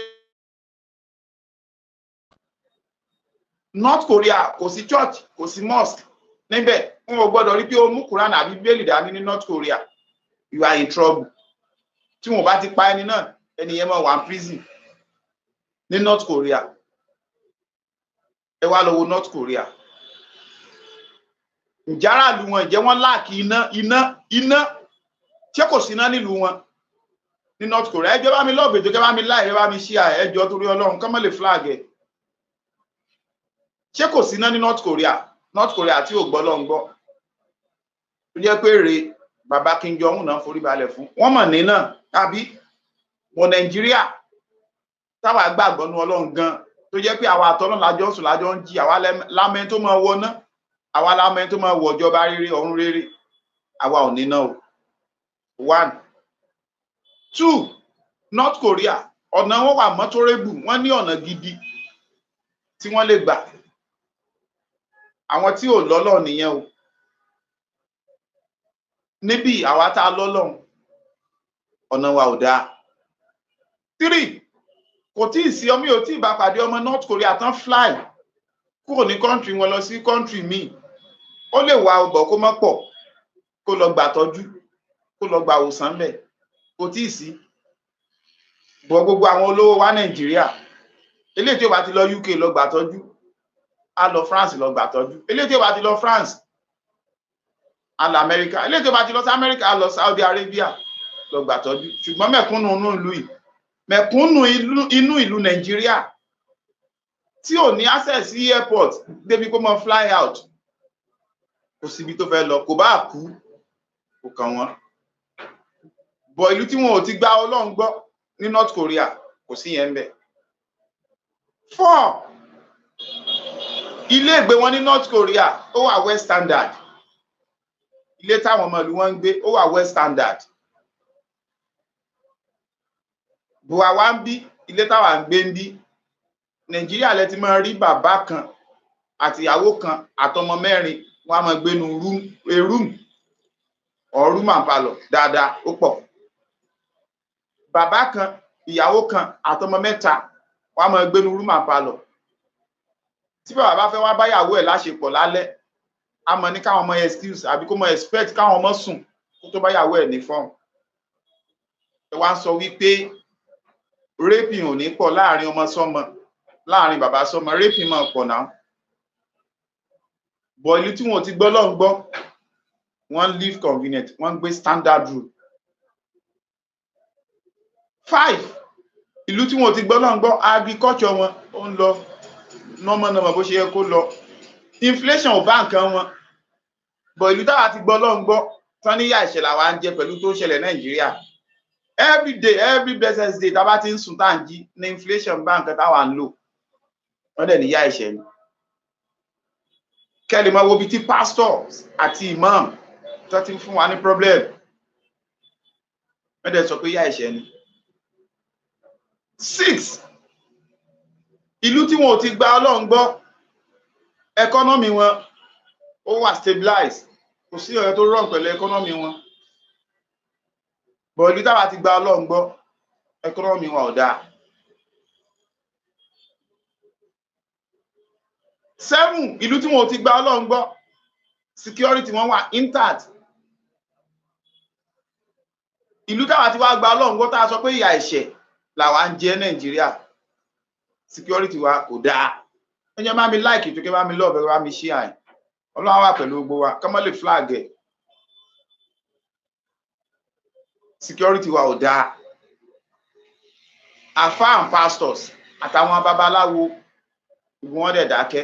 North Korea, kò sí church, kò sí mosque níbẹ̀. Wọn ò gbọ́dọ̀ rí pé o mú Quran àbí Bíbélì dání ní North Korea, you are in trouble. Tí wọn bá ti pa ẹni náà, ẹni yẹn máa wà ní prison ní North Korea. Ẹ wá lọ wo North Korea. Ǹjẹ́ aráàlú wọn, ǹjẹ́ wọ́n lack iná? Iná, iná, ṣé kò sí iná nílùú wọn ní North Korea? Ẹ jọ̀ọ́, bá mi love ètò, kẹ́ bá mi like, ẹ bá mi share. Ẹ jọ̀ọ́, torí Ọlọ́run, kọ́ mọ́ lè flag ẹ̀. Ṣé kò sí iná ní North Korea? North Korea tí ò gbọ́ lọ́n gbọ́, tó jẹ́ pé rè Bàbá Kim Jong-un náà forí balẹ̀ fún. Wọ́n mọ̀ ní náà àbí wọ Nàìjíríà táwa gbàgbọ́ nu Ọlọ́run gan, tó jẹ́ pé àwa àtọ́nà lájọ́ ń sùn, lájọ́ ń jí, àwa lámẹ́ tó máa wọná, àwa lámẹ́ tó máa wọ ìjọba rere, ọ̀run rere, àwa ò ní náà o. One, two, North Korea, ọ̀nà wọn wà motorable, wọ́n ní ọ̀nà gidi tí wọ́n lè gbà. Àwọn tí ò lọ́lọ́ nìyẹn o. Níbí àwa tá a lọ́lọ́run, ọ̀nà wa ò dáa. Three, kò tí ì sí ọmọ yóò tí ì bá pàdé ọmọ North Korea tán fly kúrò ní country wọn lọ sí country míì. Ó lè wá ọgbọ̀ kó mọ́ pọ̀, kó lọ gbà tọ́jú, kó lọ gbà òsàn bẹ̀, kò tí ì sí. Bọ̀ gbogbo àwọn olówó wa Nàìjíríà, eléyìí tí ó bá ti lọ UK lọ gbà tọ́jú, á lọ France lọ gbà tọ́jú. Eléyìí tí ó bá ti lọ France, á lọ Amẹ́ríkà. Eléyìí tí ó bá ti lọ sí Amẹ́ríkà, á lọ Saudi Arabia lọ gbà tọ́jú. Ṣùgbọ́n mẹ̀kúnnù inú ìlú yìí, mẹ̀kúnnù inú ìlú Nàìjíríà tí ò ní access sí airport débi kó mọ fly out, kò síbi tó fẹ́ lọ, kò bá kú, kò kàn wọ́n. Bọ̀ ìlú tí wọn ò ti gba Ọlọ́run gbọ́ ní North Korea, kò sí yẹn ń bẹ̀. Four, ilé ìgbé wọn ní North Korea, ó wà well standard. Ilé táwọn ọmọ ìlú wọn ń gbé, ó wà well standard. Bùwà wa ń bí, ilé táwa ń gbé ń bí Nàìjíríà, lẹ ti máa rí bàbá kan àtìyàwó kan àtọmọ mẹ́rin, wọn á máa gbénu room, a room or room and parlour dáadáa. Ó pọ̀. Bàbá kan, ìyàwó kan àtọmọ mẹ́ta, wọn á máa gbénu room and parlour. Tí bàbá bá fẹ́ wá báyàwó ẹ̀ láṣepọ̀ lálẹ́, á mọ ní káwọn ọmọ excuse, àbí kó mọ expect káwọn ọmọ sùn kó tó báyàwó ẹ̀ ní fọ́ọ̀mù. Ẹ wá ń sọ wípé raping ò ní pọ̀ láàrin ọmọ sọ́mọ, láàrin bàbá sọ́mọ? Raping máa pọ̀ náà. Bọ̀ ìlú tí wọn ò ti gbọ́ lọ́n gbọ́, wọ́n live convenient, wọ́n ń gbé standard room. Five, ìlú tí wọn ò ti gbọ́ lọ́n gbọ́, agriculture wọn ó ń lọ nọ́mọ̀nọ́mọ̀ bó ṣe yẹ kó lọ, inflation ò bá nǹkan wọn. Bọ̀ ìlú táwa ti gbọ́ lọ́n gbọ́, tán níyà ìṣẹ̀lẹ̀ àwa ń jẹ pẹ̀lú tó ń ṣẹlẹ̀ Nàìjíríà every day, every blessed day, tá a bá ti ń sùn tá à ń jí ní inflation bá nǹkan táwa ń lò, wọ́n dẹ̀ níyà ẹ̀ṣẹ̀ ni. Kẹ́lẹ̀ máa wo ibi tí pastors àti imam tó ti ń fún wa ní problem, wọ́n dẹ̀ sọ pé yá ẹ̀ṣẹ̀ ni. Six, ìlú tí wọn ò ti gba Ọlọ́run gbọ́, economy wọn ó wà stabilize, kò sí ọ̀rẹ́ tó rọrùn pẹ̀lú economy wọn. Bọ̀ ìlú táwa ti gba Ọlọ́run gbọ́, economy wọn ò dáa. Seven, ìlú tí wọn ò ti gba Ọlọ́run gbọ́, security wọn wà intact. Ìlú táwa ti wá gba Ọlọ́run gbọ́, tá a sọ pé ìyà ẹ̀ṣẹ̀ làwa ń jẹ Nàìjíríà, security wa kò dáa. Ẹ jẹ́ bá mi like tó kẹ́, bá mi love, ẹ bá mi share ẹ̀. Ọlọ́run wà pẹ̀lú gbogbo wa, kọ́ mọ́ lè flag ẹ̀. Security wa ò dáa. Àfáà and pastors àtàwọn babaláwo wọ́n dẹ̀ dákẹ́,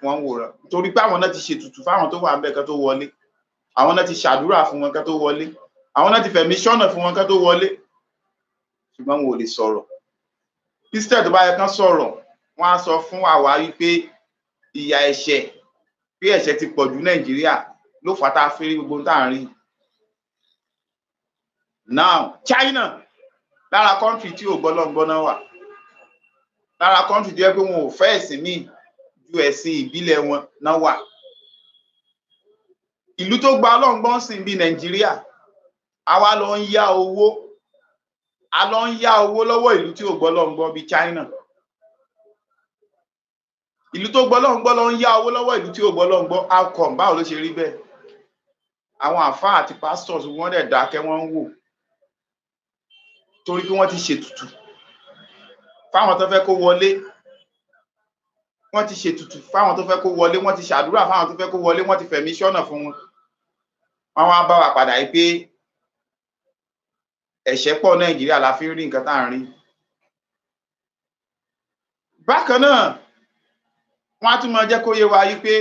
wọ́n ń wòran, torí pé àwọn náà ti ṣètùtù fáwọn tó wà ńbẹ̀ kán tó wọlé, àwọn náà ti ṣàdúrà fún wọn kán tó wọlé, àwọn náà ti fẹ̀mí ṣọ́nà fún wọn kán tó wọlé, ṣùgbọ́n wọn ò lè sọ̀rọ̀. Instead tó bá yẹ kán sọ̀rọ̀, wọ́n á sọ fún àwa wípé ìyà ẹ̀ṣẹ̀, pé ẹ̀ṣẹ̀ ti pọ̀ jù Nàìjíríà ló fà á tá a fi rí gbogbo ohun tá à ń rí. Now, China, lára country tí ò gbọ́lọ́ngbọ́n náà wà, lára country tó yẹ pé wọn ò fẹ́ ẹ̀sìn míì ju ẹ̀sìn ìbílẹ̀ wọn náà wà. Ìlú tó gba Ọlọ́run gbọ́ sìn bíi Nàìjíríà, àwa lọ ń yá owó, a lọ ń yá owó lọ́wọ́ ìlú tí ò gbọ́ Ọlọ́run gbọ́ bíi China. Ìlú tó gbọ́ Ọlọ́run gbọ́ lọ ń yá owó lọ́wọ́ ìlú tí ò gbọ́ Ọlọ́run gbọ́. How come? Báwo ló ṣe rí bẹ́ẹ̀? Àwọn àfáà àti pastors wọ́n dẹ̀ dákẹ́, wọ́n ń wò, torí pé wọ́n ti ṣètùtù fáwọn tó fẹ́ kó wọlé, wọ́n ti ṣètùtù fáwọn tó fẹ́ kó wọlé, wọ́n ti ṣàdúrà fáwọn tó fẹ́ kó wọlé, wọ́n ti fẹ̀mí ṣọ́nà fún wọn. Wọ́n wá bá wa padà yìí pé ẹ̀ṣẹ̀ pọ̀ Nàìjíríà la fi ń rí nǹkan tá à ń rí. Bákan náà, wọ́n á tún máa jẹ́ kó yé wa yìí pé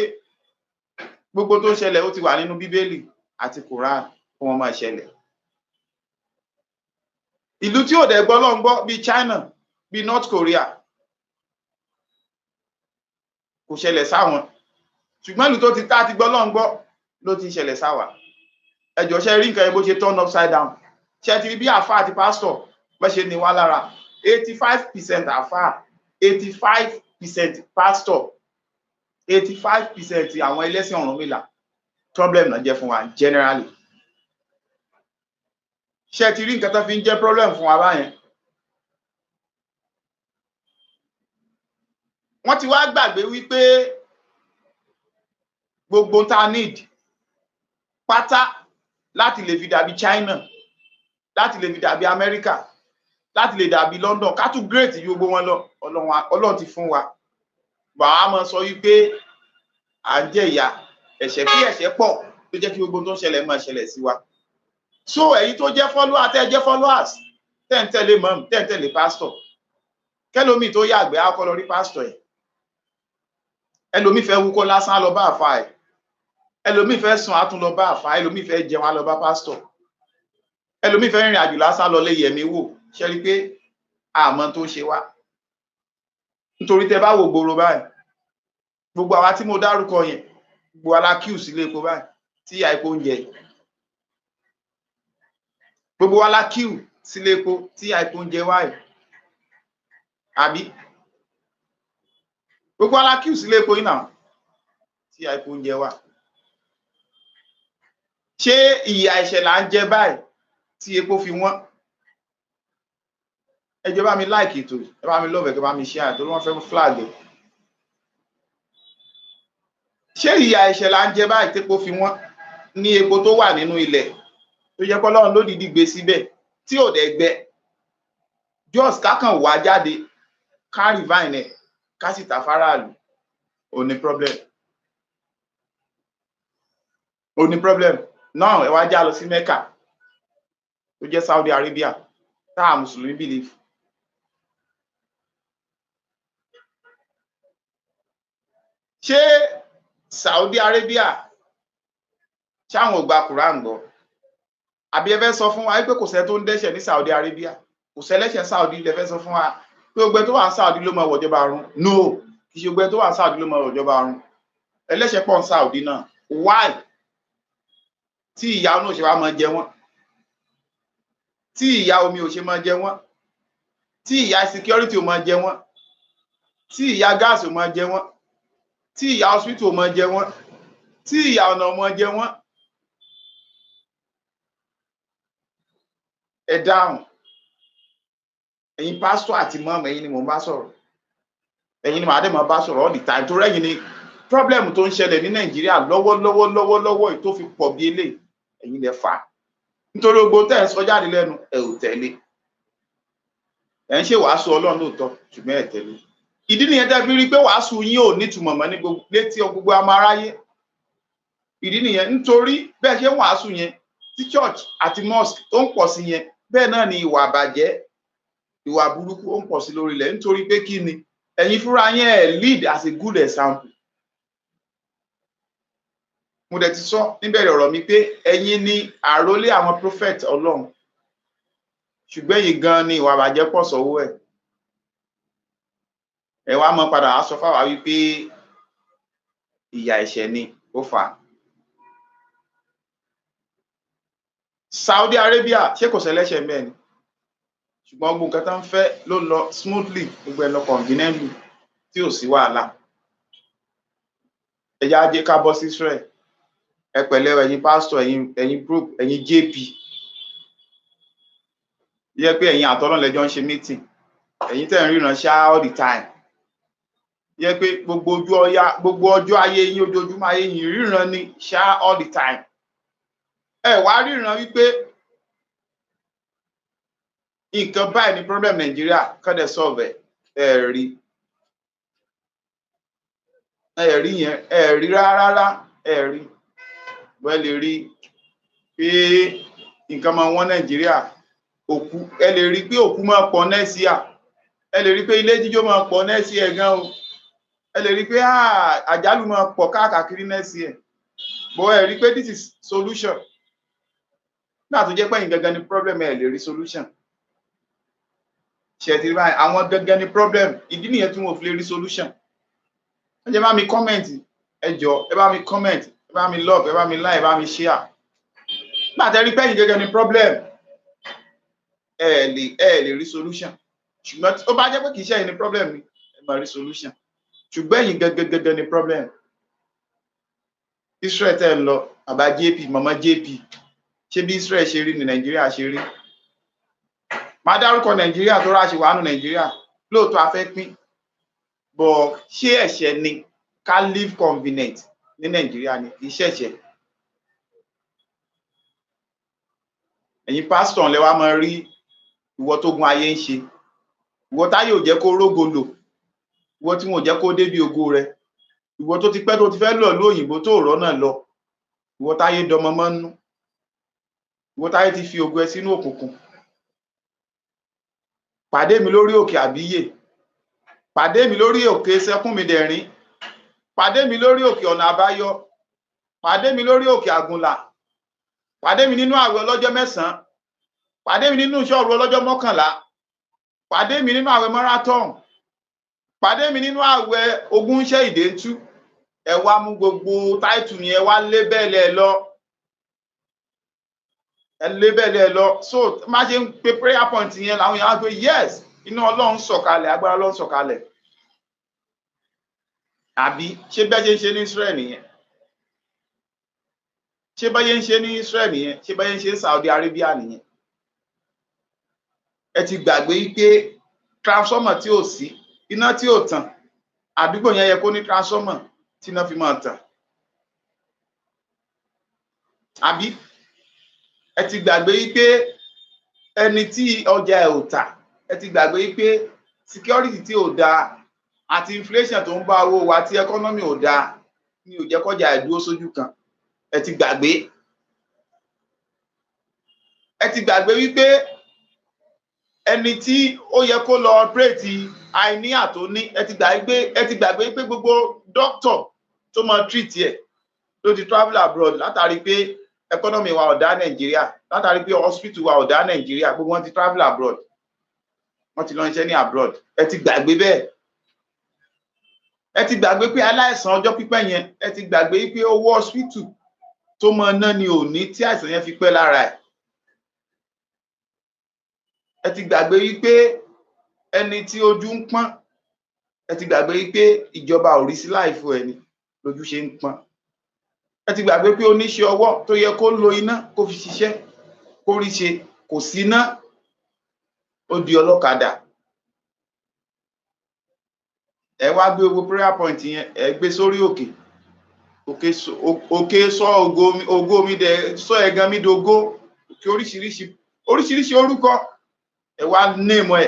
gbogbo tó ń ṣẹlẹ̀, ó ti wà nínú Bíbélì àti Quran. kó wọ́n máa ṣẹlẹ̀. Ìlú tí ò dẹ̀ gbọ́ Ọlọ́run gbọ́ bíi China, bíi North Korea, kò ṣẹlẹ̀ sáwọn, ṣùgbọ́n ìlú tó ti tá ti gbọ́ Ọlọ́run gbọ́ ló ti ń ṣẹlẹ̀ sáwà. Ẹ jọ̀ọ́, ṣe rí nǹkan yẹn bó ṣe turn upside down? Ṣe ti rí bí àáfàá àti pásítọ̀ bó ṣe ní wá lára? 85% àáfàá, 85% pásítọ̀, 85% àwọn ẹlẹ́sìn Ọ̀rúnmìlà, problem náà jẹ́ fún wa generally. Ṣe ti rí nǹkan tó fi ń jẹ́ problem fún wa báyẹn? Wọ́n ti wá gbàgbé wípé gbogbo tá a need pátá láti lè fi dàbí China, láti lè fi dàbí Amẹ́ríkà, láti lè dàbí London, ká tún great ju gbogbo wọn lọ, Ọlọ́run ti fún wa. Bàá máa sọ wípé à ń jẹ ìyà ẹ̀ṣẹ̀, kí ẹ̀ṣẹ̀ pọ̀ tó jẹ́ kí gbogbo tó ń ṣẹlẹ̀ máa ṣẹlẹ̀ sí wa. So ẹ̀yin tó jẹ́ follower, tẹ́ jẹ́ followers, tẹ́ ń tẹ̀lé mọ́m, tẹ́ ń tẹ̀lé pastor, kẹ́lómi tó yàgbẹ́ á kọ́ lọ rí pastor ẹ̀, ẹlòmíì fẹ́ wúkọ́ lásán á lọ bá àfa ẹ̀, ẹlòmíì fẹ́ sùn á tún lọ bá àfa, ẹlòmíì fẹ́ jẹun á lọ bá pastor, ẹlòmíì fẹ́ rìnrìn àjò lásán á lọ lé yẹ̀mí wò. Ṣe rí i pé àmọ́ tó ṣe wá? Nítorí tẹ́ bá wò gbòòrò báyìí, gbogbo àwa tí mo dárúkọ yẹn, gbogbo wa la queue sílé epo báyìí tí ìyá epo ń jẹ. Gbogbo wa la queue sílé epo tí ìyá epo ń jẹ wáyìí, àbí? Gbogbo wa la queue sílé epo yìí náà tí ìyá epo ń jẹ wá. Ṣé ìyà ẹ̀ṣẹ̀ là ń jẹ báyìí tí epo fi wọ́n? Ẹ jọ̀ọ́, bá mi like ètò, ẹ bá mi love ẹ, kẹ bá mi share, torí wọ́n fẹ́ flag ẹ. Ṣé ìyà ẹ̀ṣẹ̀ là ń jẹ báyìí tépo fi wọ́n, ní epo tó wà nínú ilẹ̀ tó jẹ́ pé Ọlọ́run ló dìídì gbé síbẹ̀ tí ò dẹ̀ gbẹ, just ká kàn wá jáde, ká refine ẹ̀, ká sì tà fáráàlú, ò ní problem, ò ní problem náà. Ẹ wá já lọ sí Mecca tó jẹ́ Saudi Arabia tá a mùsùlùmí believe. Ṣé Saudi Arabia ṣáwọn ò gba Quran gbọ́? Àbí ẹ fẹ́ sọ fún wa pé kò sẹ́ tó ń dẹ́ṣẹ̀ ní Saudi Arabia, kò sẹ́lẹ́ṣẹ̀ Saudi? Lẹ fẹ́ sọ fún wa pé gbogbo ẹni tó wà ní Saudi ló máa wọ̀jọba ọ̀run? No, kì í ṣe gbogbo ẹni tó wà ní Saudi ló máa wọ̀jọba ọ̀run. Ẹlẹ́ṣẹ̀ pọ̀ ní Saudi náà. Why tí ìyà náà ṣe wá máa jẹ wọ́n, tí ìyà omi ò ṣe máa jẹ wọ́n, tí ìyà security ò máa jẹ wọ́n, tí ìyà gas ò máa jẹ wọ́n, tí ìyà hospital ò máa jẹ wọ́n, tí ìyà ọ̀nà ò máa jẹ wọ́n? Ẹ dáhùn. Ẹ̀yin pásítọ̀ àti mọ́ọ̀mù, ẹ̀yin ni mò ń bá sọ̀rọ̀, ẹ̀yin ni màá dẹ̀ máa bá sọ̀rọ̀ all the time, torí ẹ̀yin ni problem tó ń ṣẹlẹ̀ ní Nàìjíríà lọ́wọ́lọ́wọ́ lọ́wọ́lọ́wọ́ yìí tó fi pọ̀ bí eléyìí, ẹ̀yin lẹ fà á. Nítorí gbogbo tẹ́ ẹ̀ ń sọ jáde lẹ́nu, ẹ ò tẹ̀lé. Ẹ̀ ń ṣe wàásù Ọlọ́run lóòótọ́, ṣùgbọ́n ẹ tẹ̀lé. Ìdí nìyẹn tẹ́ fi rí i pé wàásù yín ò nítumọ̀ mọ́ ní gbogbo létí gbogbo ọmọ aráyé. Ìdí nìyẹn, nítorí bẹ́ẹ̀ ṣe ń wàásù yẹn, tí church àti mosque tó ń pọ̀ sí yẹn, bẹ́ẹ̀ náà ni ìwà àbàjẹ́, ìwà burúkú ó ń pọ̀ sí lórí ilẹ̀. Nítorí pé kí ni? Ẹ̀yin fúnra yín ẹ̀ lead as a good example. Mo dẹ̀ ti sọ níbẹ̀rẹ̀ ọ̀rọ̀ mi pé ẹ̀yin ni àrólé àwọn prophet Ọlọ́run, ṣùgbọ́n ẹ̀yin gan ni ìwà àbàjẹ́ pọ̀ sọ́wọ́ ẹ̀. Ẹ wá mọ́ padà wá sọ fáwa wípé ìyà ẹ̀ṣẹ̀ ni ó fà á. Saudi Arabia, ṣé kò sẹ́lẹ́ṣẹ̀ ńbẹ̀ ni? Ṣùgbọ́n gbogbo nǹkan tó ń fẹ́ ló lọ smoothly, gbogbo ẹ̀ lọ conveniently tí ò sí wàhálà. Ẹ já jẹ́ ká bọ́ sí Israel. Ẹ pẹ̀lẹ́, ẹ̀yin pásítọ̀, ẹ̀yin group, ẹ̀yin JP, yẹ pé ẹ̀yin àtọ́nà lẹ́jọ́ ń ṣe meeting, ẹ̀yin tẹ́ ń ríran ṣá all the time, yẹ pé gbogbo ojú ọya, gbogbo ọjọ́ ayé yín, ojoojúmọ́ ayé yín, ríran ni ṣá all the time. Ẹ wá ríran wípé nǹkan báyìí ni problem Nàìjíríà, kọ́dẹ̀ solve ẹ̀. Ẹ rí, ẹ rí yẹn, ẹ rí rárá, ẹ rí bọ́. Ẹ lè rí pé nǹkan máa wọ́n Nàìjíríà, òkú, ẹ lè rí pé òkú máa pọ̀ next year, ẹ lè rí pé ilé jíjó máa pọ̀ next year gan o, ẹ lè rí pé àjálù máa pọ̀ káàkiri next year, but ẹ rí pé this is solution. Nígbà tó jẹ́ pé ẹ̀yin gangan ni problem, ẹ̀ lè rí solution. Ṣe ti rí báyìí? Àwọn gangan ni problem, ìdí nìyẹn tí wọn ò fi lè rí solution. Ẹ jẹ́ bá mi comment, ẹ jọ, ẹ bá mi comment, ẹ bá mi love, ẹ bá mi like, ẹ bá mi share. Nígbà tẹ́ rí pé ẹ̀yin gangan ni problem, ẹ lè rí solution. Ṣùgbọ́n ó bá jẹ́ pé kì í ṣe ẹ̀yin ni problem ni, ẹ máa rí solution. Ṣùgbọ́n ẹ̀yin gangan gangan ni problem. Israel tẹ́ ń lọ, bàbá JP, mama JP, ṣé bí Israel ṣe rí ní Nàìjíríà ṣe rí? Máa dárúkọ Nàìjíríà tó ráṣe wàánu Nàìjíríà. Lóòótọ́, a fẹ́ pín bọ̀, ṣé ẹ̀ṣẹ̀ ni ká live convenient ní Nàìjíríà ni? Kì í ṣẹ̀ṣẹ̀. Ẹ̀yin pásítọ̀ lẹ wá máa rí ìwọ tó gun ayé ń ṣe, ìwọ táyé ò jẹ́ kó rógo lò, ìwọ tí wọn ò jẹ́ kó débi ògo rẹ, ìwọ tó ti pẹ́ tó ti fẹ́ lọ lóyìnbó tó rọ́nà lọ, ìwọ táyé dọmọ mọ́ nú, ìwọ táyé ti fi ògo ẹ sínú òkùnkùn. Pàdé mi lórí òkè àbíyè, pàdé mi lórí òkè sẹkúnmidẹ̀rín, pàdé mi lórí òkè ọ̀nà àbáyọ, pàdé mi lórí òkè àgùnlà, pàdé mi nínú àwẹ̀ ọlọ́jọ́ 9, pàdé mi nínú ìṣọ́ru ọlọ́jọ́ 11, pàdé mi nínú àwẹ̀ marathon, pàdé mi nínú àwẹ̀ ogún iṣẹ́ ìdẹ́ntú. Ẹ wá mú gbogbo táìtù yẹn, ẹ wá lébẹ̀lẹ̀ lọ, ẹ lébẹ̀lẹ̀ lọ. So má ṣe ń pe prayer point yẹn làwọn èèyàn á pé yes, iná Ọlọ́run sọ̀kalẹ̀, agbára Ọlọ́run sọ̀kalẹ̀. Àbí ṣé bẹ́ẹ̀ ṣe ń ṣe ní Israel nìyẹn? Ṣé bẹ́ẹ̀ ṣe ń ṣe ní Israel nìyẹn? Ṣé bẹ́ẹ̀ ṣe ń ṣe ní Saudi Arabia nìyẹn? Ẹ ti gbàgbé pé transformer tí ò sí, iná tí ò tàn, àdúgbò yẹn yẹ kó ní transformer tí iná fi máa tàn. Àbí ẹ ti gbàgbé pé ẹni tí ọjà ẹ ò tà, ẹ ti gbàgbé pé security tí ò dáa àti inflation tó ń bá owó wa, tí economy ò dáa ni ò jẹ́ kọjá ẹ̀ dúró sójú kan. Ẹ ti gbàgbé, ẹ ti gbàgbé wípé ẹni tí ó yẹ kó lọ operate àìníyà tó ní, ẹ ti gbàgbé pé gbogbo doctor tó máa treat ẹ ló ti travel abroad, látàrí pé economy wa ò dá Nàìjíríà, látàrí pé hospital wa ò dá Nàìjíríà, gbogbo wọn ti travel abroad, wọn ti lọ iṣẹ́ ní abroad. Ẹ ti gbàgbé bẹ́ẹ̀. Ẹ ti gbàgbé pé aláìsàn ọjọ́ pípẹ́ yẹn, ẹ ti gbàgbé pé owó hospital tó máa ná ni ò ní tí àìsàn yẹn fi pẹ́ lára ẹ̀. Ẹ ti gbàgbé wípé ẹni tí ojú ń pọ́n, ẹ ti gbàgbé wípé ìjọba ò rí sí láìfo ẹni lójú ṣe ń pọ́n. Ẹ ti gbàgbé pé oníṣẹ́ ọwọ́ tó yẹ kó lo iná kó fi ṣiṣẹ́ kó rí ṣe, kò sí iná, ó di ọlọ́kadà. Ẹ wá gbé owó prayer point yẹn, ẹ gbé sórí òkè, òkè sọ ògo mi dẹ, sọ ẹ̀gàn mi dògo, òkè oríṣiríṣi oríṣiríṣi orúkọ, ẹ wá néèmọ ẹ,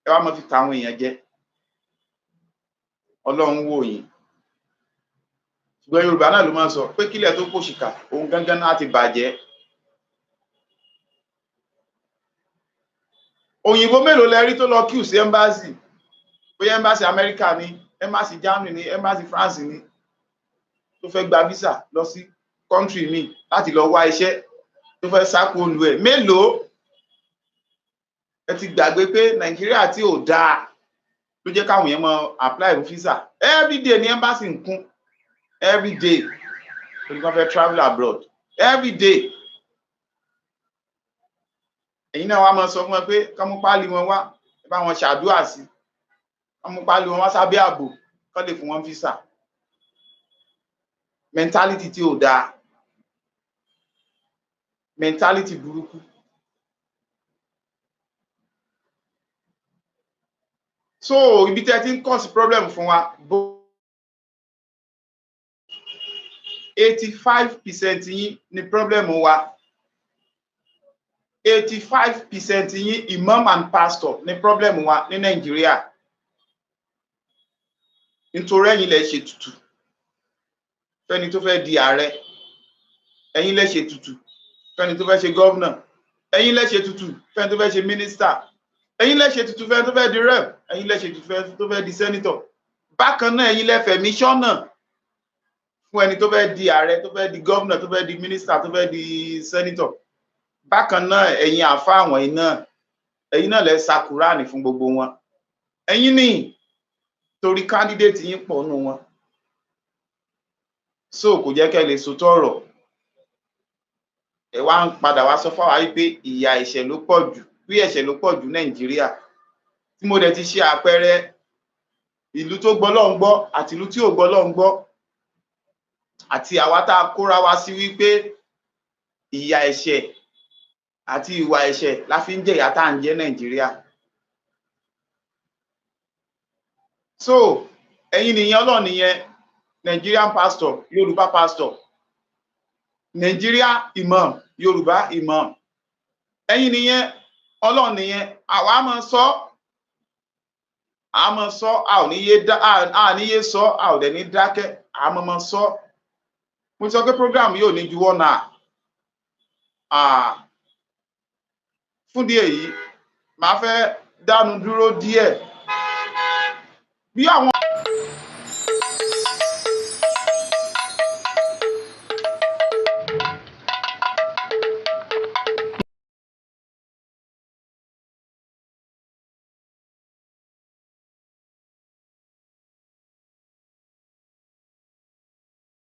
ẹ wá máa fi ta àwọn èèyàn jẹ. Ọlọ́run wò yín. Ṣùgbọ́n Yorùbá náà ló máa ń sọ pé kílẹ̀ tó pòṣìkà, òun gángan náà ti bàjẹ́. Òyìnbó mélòó lẹ rí tó lọ queue sí embassy? Bóyá embassy Amẹ́ríkà ni, embassy Germany ni, embassy France ni, tó fẹ́ gba visa lọ sí country mi láti lọ wá iṣẹ́, tó fẹ́ sáko lu ẹ̀, mélòó? Ẹ ti gbàgbé pé Nàìjíríà tí ò dáa ló jẹ́ káwọn èèyàn máa apply fún visa everyday ní embassy ń kún everyday, torí wọ́n fẹ́ travel abroad everyday. Ẹ̀yin náà wá máa sọ fún wọn pé kán mú páálí wọn wá, ẹ bá wọn ṣàdúrà sí, kán mú páálí wọn wá sábẹ́ ààbò, kán lè fún wọn visa. Mentality tí ò dáa, mentality burúkú. So ibi tí ẹ ti ń cause problem fún wa, bó 85% yín ni problem wa, 85% yín imam and pastor ni problem wa ní Nàìjíríà, nítorí ẹ̀yin lẹ ṣe tutù fẹ́ni tó fẹ́ di ààrẹ, ẹ̀yin lẹ ṣe tutù fẹ́ni tó fẹ́ ṣe gọ́vnà, ẹ̀yin lẹ ṣe tutù fẹ́ni tó fẹ́ ṣe mínísítà, ẹ̀yin lẹ ṣe tutù fẹ́ni tó fẹ́ di rep, ẹ̀yin lẹ ṣe tutù fẹ́ni tó fẹ́ di sẹ́nítọ̀. Bákan náà, ẹ̀yin lẹ fẹ̀mí ṣọ́nà fún ẹni tó fẹ́ di ààrẹ, tó fẹ́ di gọ́vnà, tó fẹ́ di mínísítà, tó fẹ́ di sẹ́nítọ̀. Bákan náà, ẹ̀yin àáfàá wọ̀nyí náà, ẹ̀yin náà lẹ sa Kúránì fún gbogbo wọn. Ẹ̀yin ní torí candidate yín pọ̀ nù wọn, so kò jẹ́ kẹ́ lè sòótọ́ ọ̀rọ̀. Ẹ wá ń padà wá sọ fáwa wípé ìyà ẹ̀ṣẹ̀ ló pọ̀ jù, bí ẹ̀ṣẹ̀ ló pọ̀ jù Nàìjíríà, tí mo dẹ̀ ti ṣe àpẹẹrẹ ìlú tó gbọ́ Ọlọ́run gbọ́ àti ìlú tí ò gbọ́ Ọlọ́run gbọ́, àti àwa tá a kóra wa sí wípé ìyà ẹ̀ṣẹ̀ àti ìwà ẹ̀ṣẹ̀ la fi ń jẹ̀yà tá à ń jẹ Nàìjíríà. So ẹ̀yin nìyẹn, Ọlọ́run nìyẹn. Nigerian pastor, Yorùbá pastor, Nigeria imam, Yorùbá imam, ẹ̀yin nìyẹn, Ọlọ́run nìyẹn. Àwa máa sọ, a máa sọ, a ò ní yé dá, a ní yé sọ, a ò dẹ̀ ní dákẹ́, a máa máa sọ. Mo sọ pé program yóò ní ju 1 hour. Fún díẹ̀ yìí, màá fẹ́ dánu dúró díẹ̀ bí àwọn.